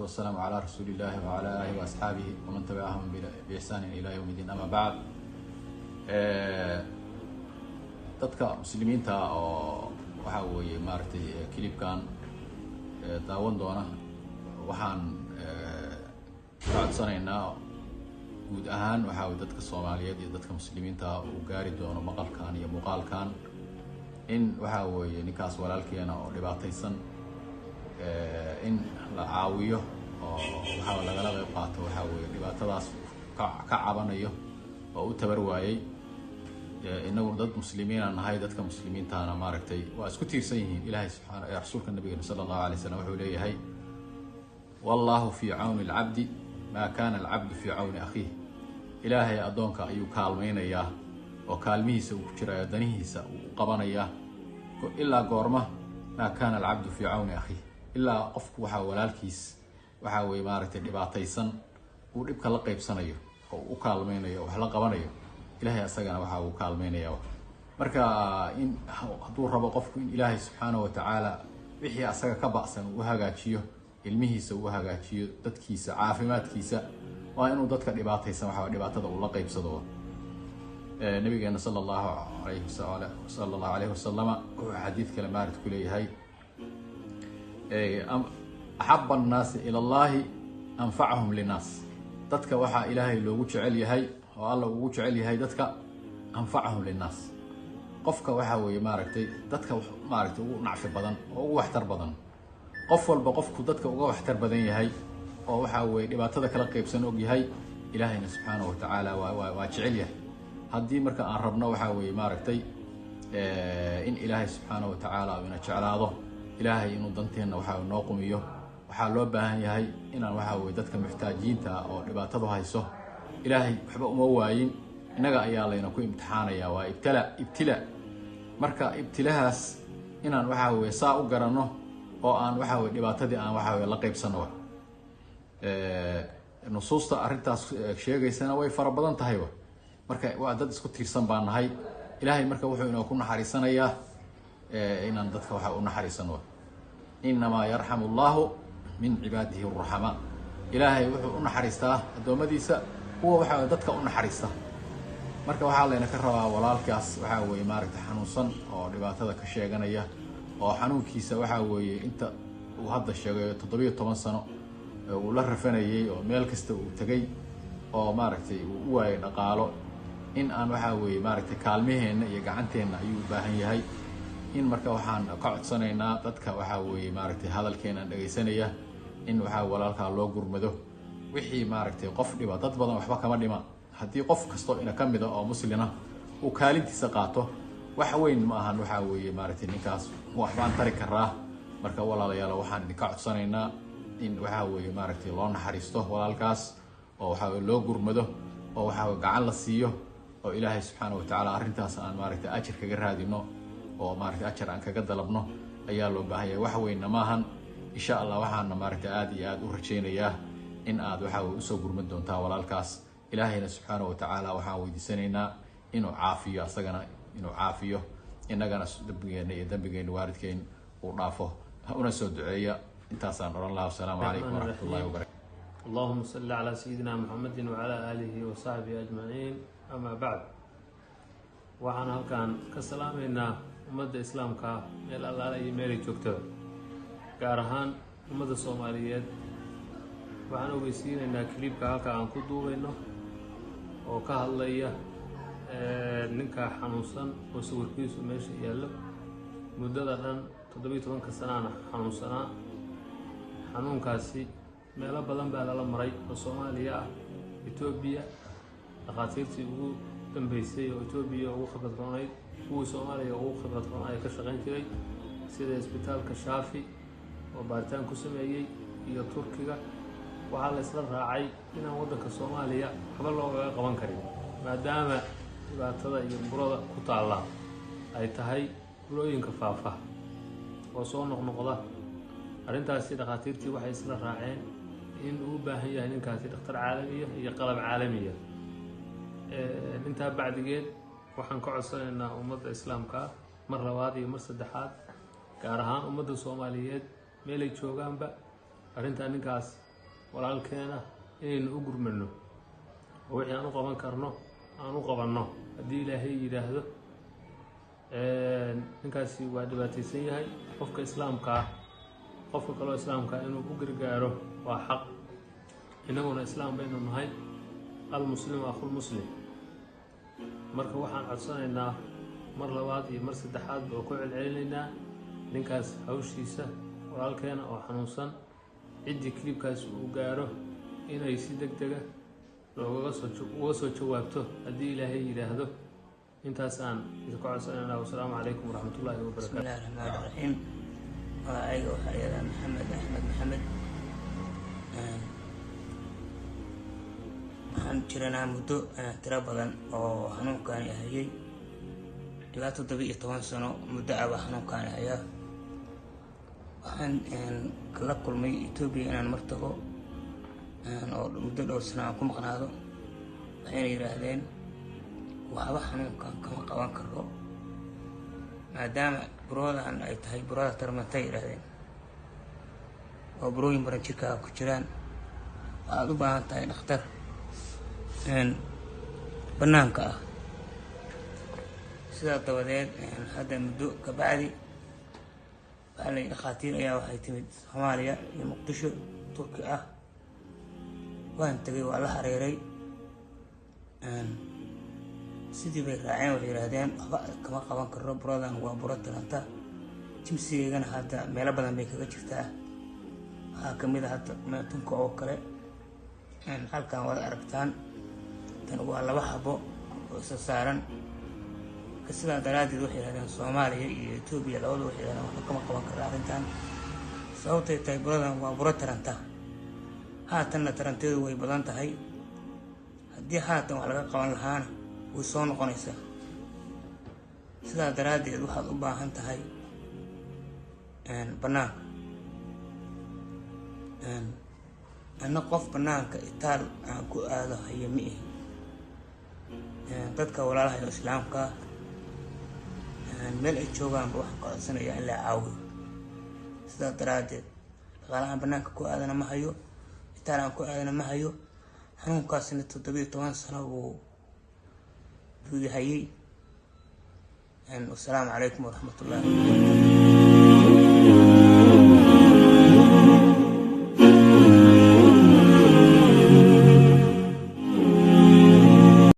Wasalaamu calaa rasuuli illahi wacala aalihi waasxaabihi waman tabicahum biixsaanin ilaa yowm iddiin, ama bacd. Dadka muslimiinta oo waxaa weeye maaragtay clipkan daawan doona, waxaan ka codsanaynaa guud ahaan waxaa weye dadka Soomaaliyeed iyo dadka muslimiinta uu gaari doono maqalkan iyo muuqaalkan in waxaa weeye ninkaas walaalkeena oo dhibaataysan in la caawiyo oo waxaa lagala qeyb qaato waxaa weeye dhibaatadaas ka cabanayo oo u tabar waayey. Inagu dad muslimiina nahay, dadka muslimiintana maaragtay waa isku tiirsan yihiin. Ilahay subxaana, rasuulka nabigeena sala allahu alay slam wuxuu leeyahay: "Wallahu fii cawni alcabdi maa kaana alcabdu fii cawni akhiih." Ilaahay addoonka ayuu kaalmaynayaa oo kaalmihiisa uu ku jiraayo, danihiisa uu u qabanayaa ilaa goorma? Maa kaana alcabdu fii cawni akhiih, ilaa qofku waxaa walaalkiis waxaa weye maaragtay dhibaataysan uu dhibka la qeybsanayo oo u kaalmaynayo oo wax la qabanayo, Ilahay asagana waxa uu kaalmaynaya. Marka in hadduu rabo qofku in Ilaahay subxaanahu watacaala wixii asaga ka ba'san uu hagaajiyo, ilmihiisa uu hagaajiyo, dadkiisa, caafimaadkiisa, waa inuu dadka dhibaataysan waxa dhibaatada uu la qeybsado. Nabigeena sala allahu alayhi wasalama wuxuu xadiid kale maarid ku leeyahay: "Axaba annaasi ila Allahi anfacahum linnaas." Dadka waxaa Ilaahay loogu jecel yahay oo Alla ugu jecel yahay dadka anfacahum linnaas, qofka waxaa weeye maaragtay dadka maaragtay ugu nacfi badan oo ugu waxtar badan. Qof walba qofku dadka uga waxtar badan yahay oo waxaa weeye dhibaatada kala qeybsan og yahay, Ilaahayna subxaanahu watacaala waa jecel yahay. Haddii marka aan rabno waxaa weeye maaragtay in Ilaahay subxaanahu watacaala uu ina jeclaado, Ilaahay inuu danteenna waxa noo qumiyo, waxaa loo baahan yahay inaan waxaa weye dadka muxtaajiinta ah oo dhibaatadu hayso, Ilaahay waxba uma waayin, innaga ayaa layna ku imtixaanaya, waa ibtila ibtila. Marka ibtilahaas inaan waxaa weye saa u garanno oo aan waxaa weye dhibaatadii aan waxaa weye la qeybsano. Nusuusta arrintaas sheegaysana way fara badan tahayba. Marka waa dad isku tiirsan baan nahay. Ilaahay marka wuxuu inoo ku naxariisanayaa inaan dadka waxa u naxariisano. "Inamaa yarxamu Allahu min cibaadihi ruxamaa." Ilaahay wuxuu u naxariistaa addoommadiisa kuwa waxaa dadka u naxariista. Marka waxaa layna ka rabaa walaalkaas waxaa weeye maaragtay xanuunsan oo dhibaatada ka sheeganaya oo xanuunkiisa waxaa weeye inta uu hadda sheegay 17 sano uu la rafanayay oo meel kasta uu tegay oo maaragtay uu u waayay dhaqaalo, in aan waxaa weeye maaragtay kaalmaheenna iyo gacanteenna ayuu u baahan yahay. In marka waxaan ka codsanaynaa dadka waxaa weeye maaragtay hadalkeenaan dhegaysanaya in waxaa walaalkaa loo gurmado. Wixii maaragtay qof dhiba, dad badan waxba kama dhima. Haddii qof kastoo ina ka mida oo muslina uu kaalintiisa qaato, wax weyn ma ahan. Waxaa weeye maaragtay ninkaas waxbaan tari karaa. Marka walaalayaal, waxaan idinka codsanaynaa in waxaa weeye maaragtay loo naxariisto walaalkaas oo waxaa weye loo gurmado oo waxaa weye gacan la siiyo, oo Ilaahay subxaana watacaala arrintaas aan maaragtay ajir kaga raadino oo maaragtay ajar aan kaga dalabno ayaa loo baahan yahay. Wax weynna maahan. Insha Allah waxaana maaragtay aada iyo aada u rajaynayaa in aad waxaa weye usoo gurman doontaa walaalkaas. Ilaahayna subxaana watacaala waxaan weydiisanaynaa inuu caafiyo, asagana inuu caafiyo, innagana dembigeena iyo dembigeena waalidkeen uu dhaafo. Una soo duceeya. Intaasaan odhan lahaa. Wasalaamu calaykum waraxmat ullahi wabarakatu. اللهم صل على سيدنا محمد وعلى آله وصحبه أجمعين، أما بعد. Waxaan halkan ka salaamaynaa ummadda islaamka ah meel allaala iyo meelay joogtada, gaar ahaan ummadda Soomaaliyeed. Waxaan ogeysiinaynaa clipka halka aan ku duubayno oo ka hadlaya ninka xanuunsan oo sawirkiisu meesha yaallo, muddada dhan 17-ka sanaana xanuunsanaa. Xanuunkaasi meelo badan baa lala maray oo Soomaaliya ah, Etoobiya, dhakhaatiirtii ugu dambeysay oo Etoobiya ugu khibrad roonayd, kuwii Soomaaliya ugu khibrad roon ay ka shaqayn jiray, sida isbitaalka Shaafi oo baaritaan ku sameeyey iyo Turkiga. Waxaa la isla raacay inaan waddanka Soomaaliya waxba loogaga qaban karin, maadaama dhibaatada iyo burada ku taalla ay tahay burooyinka faafa oo soo noqnoqda. Arrintaasi dhakhaatiirtii waxay isla raaceen in uu u baahan yahay ninkaasi dhakhtar caalamiya iyo qalab caalamiya. Intaa bacdigeed waxaan ka codsanaynaa ummadda islaamka ah mar labaad iyo mar saddexaad, gaar ahaan ummadda Soomaaliyeed meelay joogaanba, arrintaa ninkaas Walaalkeena inaynu u gurmano oo wixii aan u qaban karno aan u qabanno haddii Ilaahay yidhaahdo. Ninkaasi waa dhibaataysan yahay. Qofka islaamka ah, qofka kaloo islaamka ah inuu u gargaaro waa xaq. Innaguna islaam baynu nahay, almuslimu akhulmuslim. Marka waxaan codsanaynaa mar labaad iyo mar saddexaad oo ku celcelinaynaa ninkaas hawshiisa, walaalkeena oo xanuunsan, ciddii clipkaas uu gaaro inay si deg dega loogaga soo uga soo jawaabto haddii Ilaahay yidhaahdo. Intaas aan idinka codsanaynaa. Wasalaamu calaykum waraxmatullaahi wabarakatu. Bismi illahi raxmaan raxiim. Magacayga waxaa la yidhahdaa Maxamed Axmed Maxamed. Waxaan jiranaa muddo tiro badan oo xanuunkaani hayay, ilaa 17 sano muddo ah baa xanuunkaani hayaa. Waxaan la kulmay Etoobiya inaan mar tago oo muddo dhowr sano aan ku maqnaado. Waxayna yidhaahdeen waxba xanuunkan kama qaban karo, maadaama buroodan ay tahay burada tarmantay. Yidhaahdeen waa burooyin badan jirkaaga ku jiraan, waxaad u baahan tahay dhakhtar banaanka ah. Sidaa dabadeed hadda muddo kabacdi waxaa la yidhi dhakhaatiir ayaa waxay timid Soomaaliya iyo Muqdisho, Turki ah. Waan tegay, waa la xiriiray, sidii bay raaceen. Waxay yidhaahdeen waxba kama qaban karno, buradan waa buro taranta. Jimsigaygana hadda meelo badan bay kaga jirtaa. Waxaa kamid a hadda tunka oo kale, halkan waad aragtaan, tan waa laba xabo oo isa saaran. Marka sidaa daraaddeed waxay yidhahdeen Soomaaliya iyo Etoobiya labada waxay yidhahdeen waxba kama qaban karno arrintan, sababtay tahay buradan waa buro taranta. Haatanna taranteedu way badan tahay, haddii haatan wax laga qaban lahaana way soo noqonaysaa. Sidaa daraaddeed waxaad u baahan tahay banaanka. Anna qof banaanka itaal aan ku aado hayo ma ihi. Dadka walaalahayo islaamka meel ay joogaanba waxaan ka codsanayaa in la caawiyo. Sidaa daraaddeed dhaqaale aan banaanka ku aadana ma hayo, itaal aan ku aadana ma hayo. Xanuunkaasna 17 sano buu hayay. Wasalaamu calaykum waraxmatullahi wabarakatu.